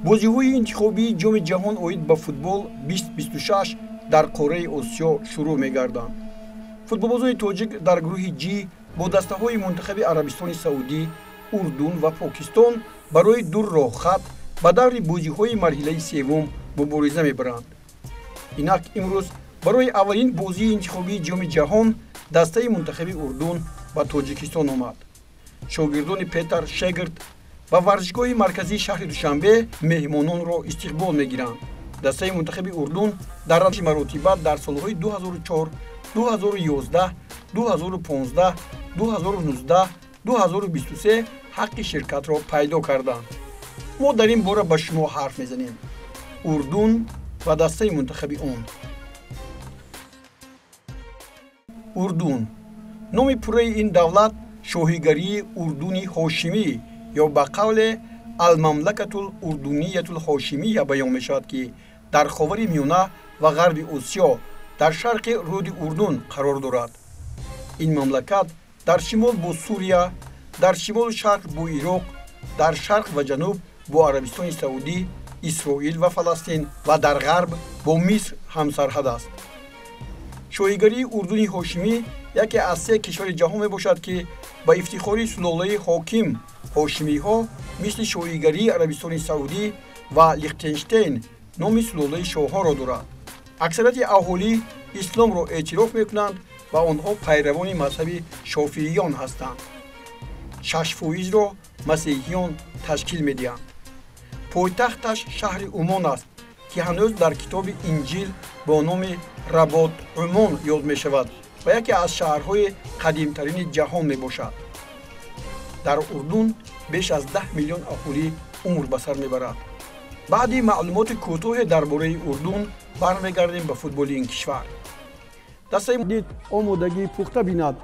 Бозиҳои интихобии Ҷоми ҷаҳон оид ба футбол 2026 дар қораи Осиё шурӯъ мегарданд. Футболбозони тоҷик дар гурӯҳи Ҷ бо дастаҳои мунтахаби Арабистони Саудӣ, Урдун ва Покистон барои ду роҳхат ба даври бозиҳои марҳилаи севум мубориза мебаранд. Инак имрӯз барои аввалин бозии интихобии Ҷоми ҷаҳон дастаи мунтахаби Урдун ба Тоҷикистон омад. Шогирдони Петар Шегрт ба варзишгоҳи марказии шаҳри Душанбе меҳмононро истиқбол мегиранд. Дастаи мунтахаби Урдун дар равиши маротиба дар солҳои 2004, 2011, 2015, 2019, 2023 ҳаққи ширкатро пайдо карданд. Мо дар ин бора ба шумо ҳарф мезанем. Урдун ва дастаи мунтахаби он. Урдун номи пурраи ин давлат шоҳигарии Урдуни Ҳошимӣ ё ба қавле Алмамлакатул Урдуниятул Ҳошимия баён мешавад, ки дар Ховари Миёна ва Ғарби Осиё дар шарқи рӯди Урдун қарор дорад. Ин мамлакат дар шимол бо Сурия, дар шимолу шарқ бо Ироқ, дар шарқ ва ҷануб бо Арабистони Саудӣ, Исроил ва Фаластин ва дар ғарб бо Миср ҳамсарҳад аст. Шоҳигарии Урдуни Ҳошимӣ яке аз се кишвари ҷаҳон мебошад, ки ба ифтихори сулолаи ҳоким ҳошимиҳо мисли шоҳигарии Арабистони Саудӣ ва Лихтенштейн номи сулолаи шоҳонро дорад. Аксарияти аҳолӣ исломро эътироф мекунанд ва онҳо пайравони мазҳаби шофииён ҳастанд. 6%-ро масеҳиён ташкил медиҳанд. Пойтахташ шаҳри Умон аст, ки ҳанӯз дар китоби Инҷил бо номи Работ Умон ёд мешавад ва яке аз шаҳрҳои қадимтарини ҷаҳон мебошад. Дар Урдун беш аз 10 миллион аҳолӣ умр ба сар мебарад. Баъди маълумоти кӯтоҳе дар бораи Урдун бармегардем ба футболи ин кишвар. Дастаи дид омодагии пухта бинад.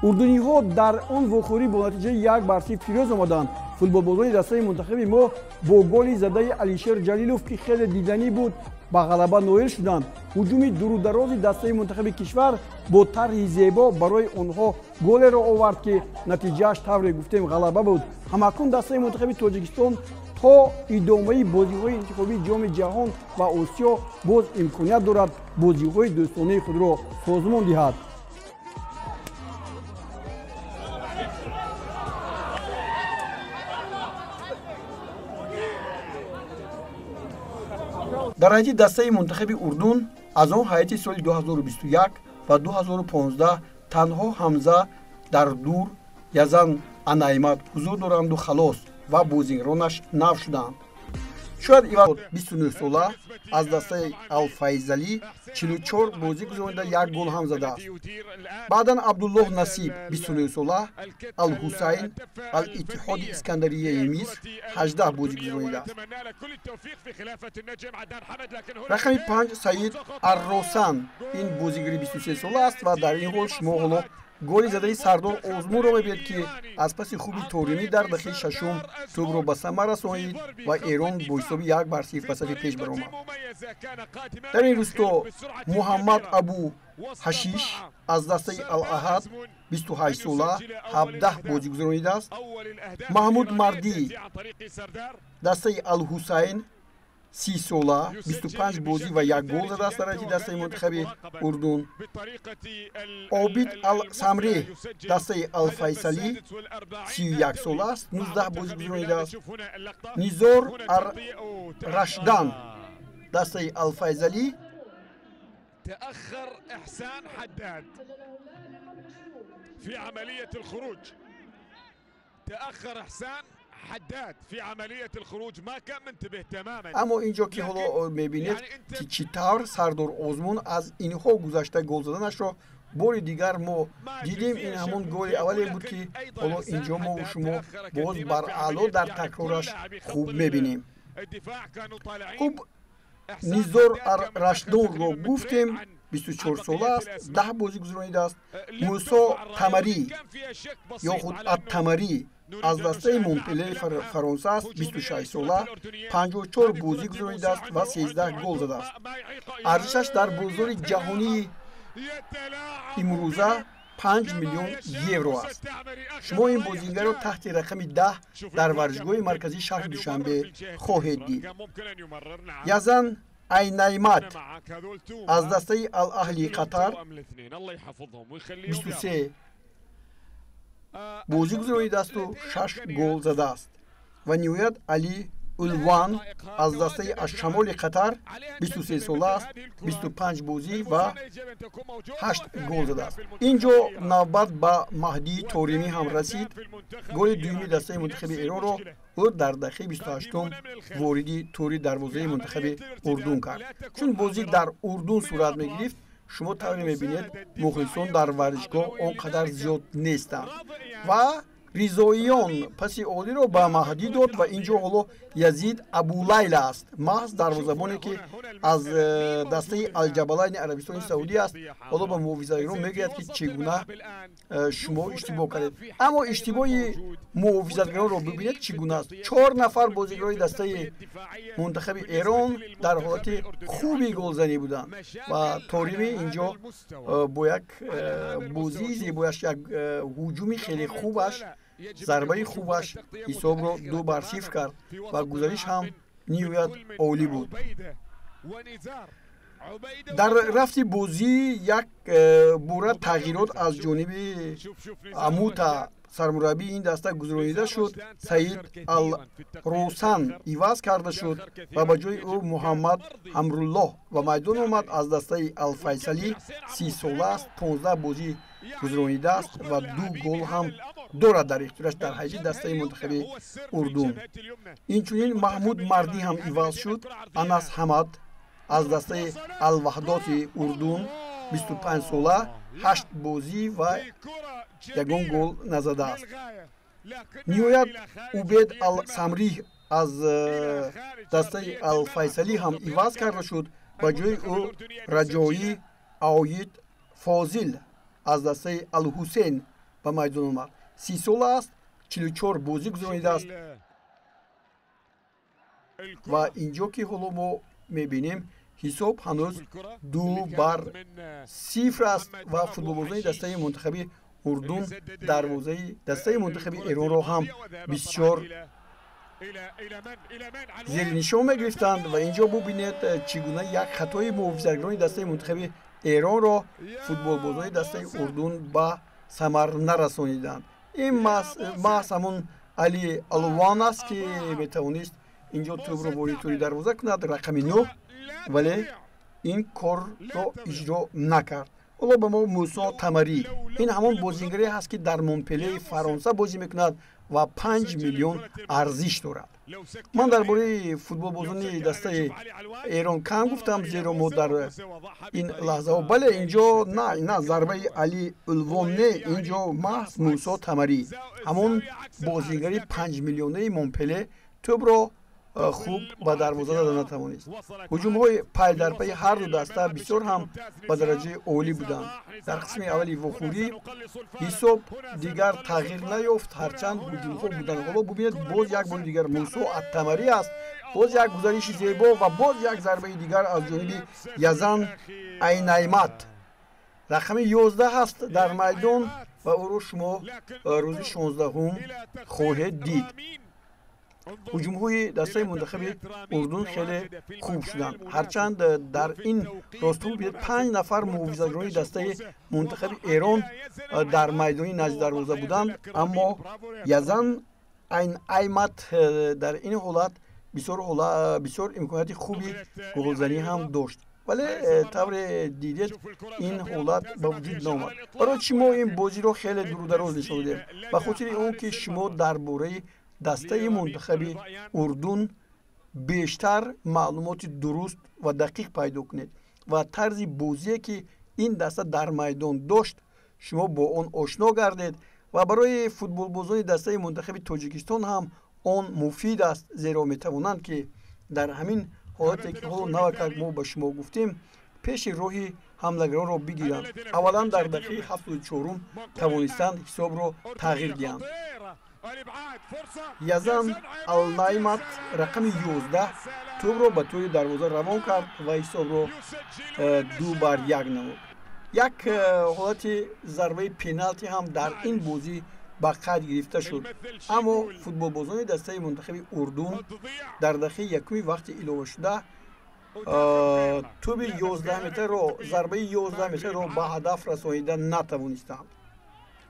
Урдуниҳо дар он вохӯрӣ бо натиҷаи 1-0 пирӯз омаданд. Футболбозони дастаи мунтахаби мо бо голи задаи Алишер Ҷалилов, ки хеле диданӣ буд, ба ғалаба ноил шуданд. Ҳуҷуми дурударози дастаи мунтахаби кишвар бо тарҳи зебо барои онҳо голеро овард, ки натиҷааш тавре гуфтем ғалаба буд. Ҳамакнун дастаи мунтахаби Тоҷикистон то идомаи бозиҳои интихобии Ҷоми ҷаҳон ва Осиё боз имконият дорад бозиҳои дӯстонаи худро созмон диҳад. Дар ҳайати дастаи мунтахаби Урдун аз он ҳайати соли 2021 ва 2015 танҳо Ҳамза Дардур, Язан Анаймат ҳузур доранду халос ва бозигаронаш нав шуданд. Шояд Иван 29 сола аз дастаи Алфайзалӣ 44 бозӣ гузаронида як гол ҳам задааст. Баъдан Абдуллоҳ Насиб 29 сола, Алҳусайн, Алиттиҳоди Искандарияи Миср 18 бозӣ гузаронидааст. Рақами 5 Саид Арросан, ин бозигари 23 сола аст ва дар ин ҳол шумо ҳоло голи задаи Сардор Озмунро мебинед, ки аз паси хуби Торимӣ дар дақиқаи шашум тӯбро ба самар расонид ва Эрон бо ҳисоби 1-0 ба сафи пеш баромад. Дар ин рӯсто Муҳаммад Абу Ҳашиш аз дастаи Алаҳад 28 сола 17 бозӣ гузаронидааст. Маҳмуд Мардӣ, дастаи Алҳусайн, 30 сола 25 бозӣ ва як гол задааст дар ҳайати дастаи мунтахаби Урдун. Обид Ал-Самреҳ, дастаи Алфайсалӣ, 31 сола аст, 19 бозӣ гузаронидааст. Низор Ар-Рашдан, дастаи Алфайзалӣ. تأخر إحسان حداد في عملية الخروج، تأخر إحسان حداد في عملية الخروج، ما كان منتبه تماما. Аммо инҷо ки ҳоло мебинед, ки чӣ тавр Сардор Озмун аз инҳо гузашта гол заданашро бори дигар мо дидем. Ин ҳамон голи аввале буд, ки ҳоло инҷо мову шумо боз бараъло дар такрораш хуб мебинем. Хуб, Низор Рашдонро гуфтем, 24 сола аст, 10 бозӣ гузаронидааст. Мусо Тамарӣ ё худ Аттамарӣ аз дастаи Монпелери Фаронса аст, 26 сола, 54 бозӣ гузаронидааст ва 13 гол задааст. Арзишаш дар бозори ҷаҳонии имрӯза 5 миллион евро аст. Шумо ин бозингарро таҳти рақами 10 дар варзишгоҳи марказии шаҳри Душанбе хоҳед дид. Язан Айнаймат аз дастаи Ал-Аҳлии Қатар 23 бозӣ гузаронидасту 6 гол задааст. Ва ниҳоят Али Улван аз дастаи Ашшамоли Қатар 23 сола аст, 25 бозӣ ва 8 гол задааст. Ин ҷо навбат ба Маҳдии Торимӣ ҳам расид. Голи дуюми дастаи мунтахаби Эронро ӯ дар дақиқаи 28-ум вориди тӯри дарвозаи мунтахаби Урдун кард. Чун бозӣ дар Урдун сурат мегирифт, шумо тавре мебинед, мухлисон дар варзишгоҳ он қадар зиёд нестанд. Ва Ризоиён паси олиро ба Маҳдӣ дод ва ин ҷо ҳоло Язид Абулайла аст, маҳз дарвозабоне ки аз дастаи Алҷабалайни Арабистони Саудӣ аст. Ҳоло ба муҳофизатгарон мегӯяд, ки чӣ гуна шумо иштибоҳ кардед. Аммо иштибоҳи муҳофизатгаронро бибинед, чӣ гуна аст. 4 нафар бозигарони дастаи мунтахаби Эрон дар ҳолати хуби голзанӣ буданд ва Торимӣ ин ҷо бо як бозии зебояш, як ҳуҷуми хеле хубаш, зарбаи хубаш ҳисобро 2-0 кард ва гузариш ҳам ниҳоят олӣ буд. Дар рафти бозӣ як бора тағйирот аз ҷониби Амута, сармураббии ин даста, гузаронида шуд. Саид Алрусан иваз карда шуд ва ба ҷои ӯ Муҳаммад Ҳамруллоҳ ба майдон омад аз дастаи Алфайсалӣ. 30 сола аст, 15 бозӣ гузаронидааст ва 2 гол ҳам дорад дар ихтиёраш дар ҳайати дастаи мунтахаби Урдун. Инчунин Маҳмуд Мардӣ ҳам иваз шуд. Анас Ҳамад аз дастаи Алваҳдоти Урдун, 25 сола, 8 бозӣ ва ягон гол назадааст. Ниҳоят Убед Ал-Самрих аз дастаи Алфайсалӣ ҳам иваз карда шуд. Ба ҷои ӯ Раҷоӣ Оид Фозил аз дастаи Алҳусейн ба майдон омад. 30 сола аст, 44 бозӣ гузаронидааст ва инҷо ки ҳоло мо мебинем, ҳисоб ҳанӯз 2-0 аст ва футболбозони дастаи мунтахаби Урдун дарвозаи дастаи мунтахаби Эронро ҳам бисёр зери нишон мегирифтанд. Ва инҷо бубинед, чӣ гуна як хатои муҳофизатгарони дастаи мунтахаби Эронро футболбозони дастаи Урдун ба самар нарасониданд. Ин маҳз ҳамон Али Алван аст, ки метавонист инҷо тӯбро вориди тӯри дарвоза кунад, рақами 9, вале ин корро иҷро накард. Ҳоло ба мо Мусо Тамарӣ, ин ҳамон бозингаре ҳаст, ки дар Монпелеи Фаронса бозӣ мекунад ва 5 миллион арзиш дорад. Ман дар бораи футболбозони дастаи Эрон кам гуфтам, зеро мо дар ин лаҳзаҳо, бале, инҷо на зарбаи Али Улвон не, инҷо маҳз Мусо Тамарӣ, ҳамон бозингари 5 миллионаи Монпеле, тӯбро хуб ба дарвоза зада натавонист. Ҳуҷумҳои пайдарпайи ҳар ду даста бисёр ҳам ба дараҷаи олӣ буданд. Дар қисми аввали вохӯрӣ ҳисоб дигар тағйир наёфт, ҳарчанд ҳуҷумҳо буданд. Ҳоло бубинед, боз як бори дигар Мусо Аттамарӣ аст, боз як гузариши зебо ва боз як зарбаи дигар аз ҷониби Язан Айнаймат. Рақами 11 ҳаст дар майдон ва ӯро шумо рӯзи 16-ум хоҳед дид. Ҳуҷумҳои дастаи мунтахаби Урдун хеле хуб шуданд. Ҳарчанд дар ин росто бубинед, 5 нафар муҳофизатгарони дастаи мунтахаби Эрон дар майдони назди дарвоза буданд, аммо Язан Аймат дар ин ҳолат бисёр имконияти хуби голзанӣ ҳам дошт, вале тавре дидед, ин ҳолат ба вуҷуд наомад. Барои чӣ мо ин бозиро хеле дурудароз нишон додем? Ба хотири он ки шумо дар бораи дастаи мунтахаби Урдун бештар маълумоти дуруст ва дақиқ пайдо кунед ва тарзи бозие ки ин даста дар майдон дошт, шумо бо он ошно гардед ва барои футболбозони дастаи мунтахаби Тоҷикистон ҳам он муфид аст, зеро метавонанд ки дар ҳамин ҳолате ки ҳоло навакак мо ба шумо гуфтем, пеши роҳи ҳамлагаронро бигиранд. Аввалан дар дақиқаи 74-ум тавонистанд ҳисобро тағйир диҳанд. Язан Алнаймат рақами 11 тӯбро ба тӯри дарвоза равон кард ва ҳисобро 2-1 намуд. Як ҳолати зарбаи пеналти ҳам дар ин бозӣ ба қайд гирифта шуд, аммо футболбозони дастаи мунтахаби Урдун дар дақиқаи якуми вақти иловашуда тӯби 11 метрро, зарбаи 11 метрро ба ҳадаф расонида натавонистанд.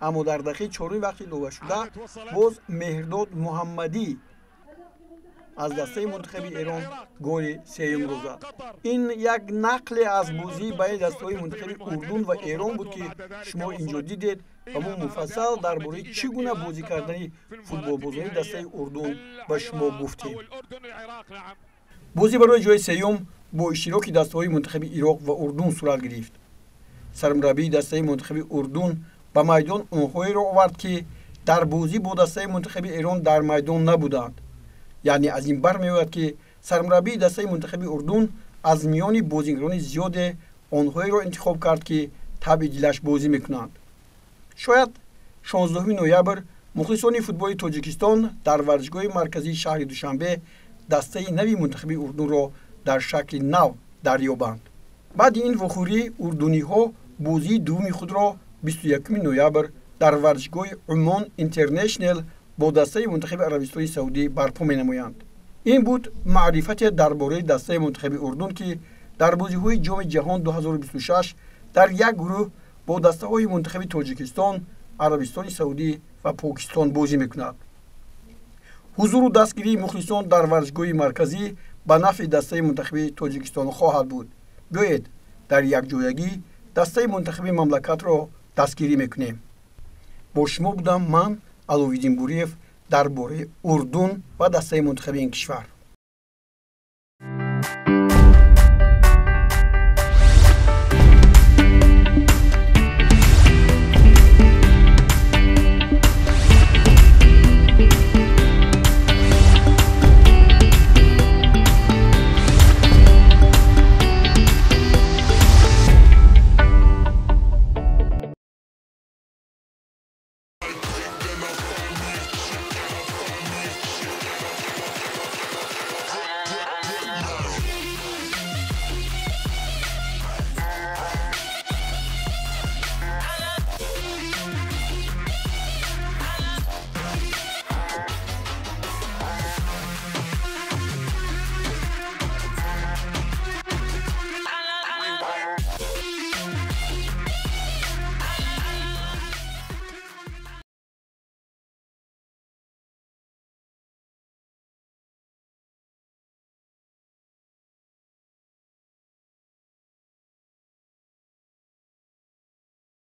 Аммо дар дақиқаи чоруми вақти иловашуда боз Меҳрдод Муҳаммадӣ аз дастаи мунтахаби Эрон голи сеюмро зад. Ин як нақле аз бозии байни дастаҳои мунтахаби Урдун ва Эрон буд, ки шумо инҷо дидед ва мо муфассал дар бораи чӣ гуна бозӣ кардани футболбозони дастаи Урдун ба шумо гуфтем. Бозӣ барои ҷои сеюм бо иштироки дастаҳои мунтахаби Ироқ ва Урдун сурат гирифт. Сармураббии дастаи мунтахаби Урдун ба майдон онҳоеро овард, ки дар бозӣ бо дастаи мунтахаби Эрон дар майдон набуданд. Яъне аз ин бармеояд, ки сармураббии дастаи мунтахаби Урдун аз миёни бозигарони зиёде онҳоеро интихоб кард, ки табъи дилаш бозӣ мекунанд. Шояд 16 ноябр мухлисони футболи Тоҷикистон дар варзишгоҳи марказии шаҳри Душанбе дастаи нави мунтахаби Урдунро дар шакли нав дарёбанд. Баъди ин вохӯрӣ урдуниҳо бозии дуввуми худро 21 ноябр дар варзишгоҳи Умон Интернешнл бо дастаи мунтахаби Арабистони Саудӣ барпо менамоянд. Ин буд маърифате дар бораи дастаи мунтахаби Урдун, ки дар бозиҳои Ҷоми ҷаҳон 2026 дар як гурӯҳ бо дастаҳои мунтахаби Тоҷикистон, Арабистони Саудӣ ва Покистон бозӣ мекунад. Ҳузуру дастгирии мухлисон дар варзишгоҳи марказӣ ба нафъи дастаи мунтахаби Тоҷикистон хоҳад буд. Биёед, дар якҷоягӣ дастаи мунтахаби мамлакатро дастгирӣ мекунем. Бо шумо будам ман, Аловиддин Буриев, дар бораи Урдун ва дастаи мунтахаби ин кишвар.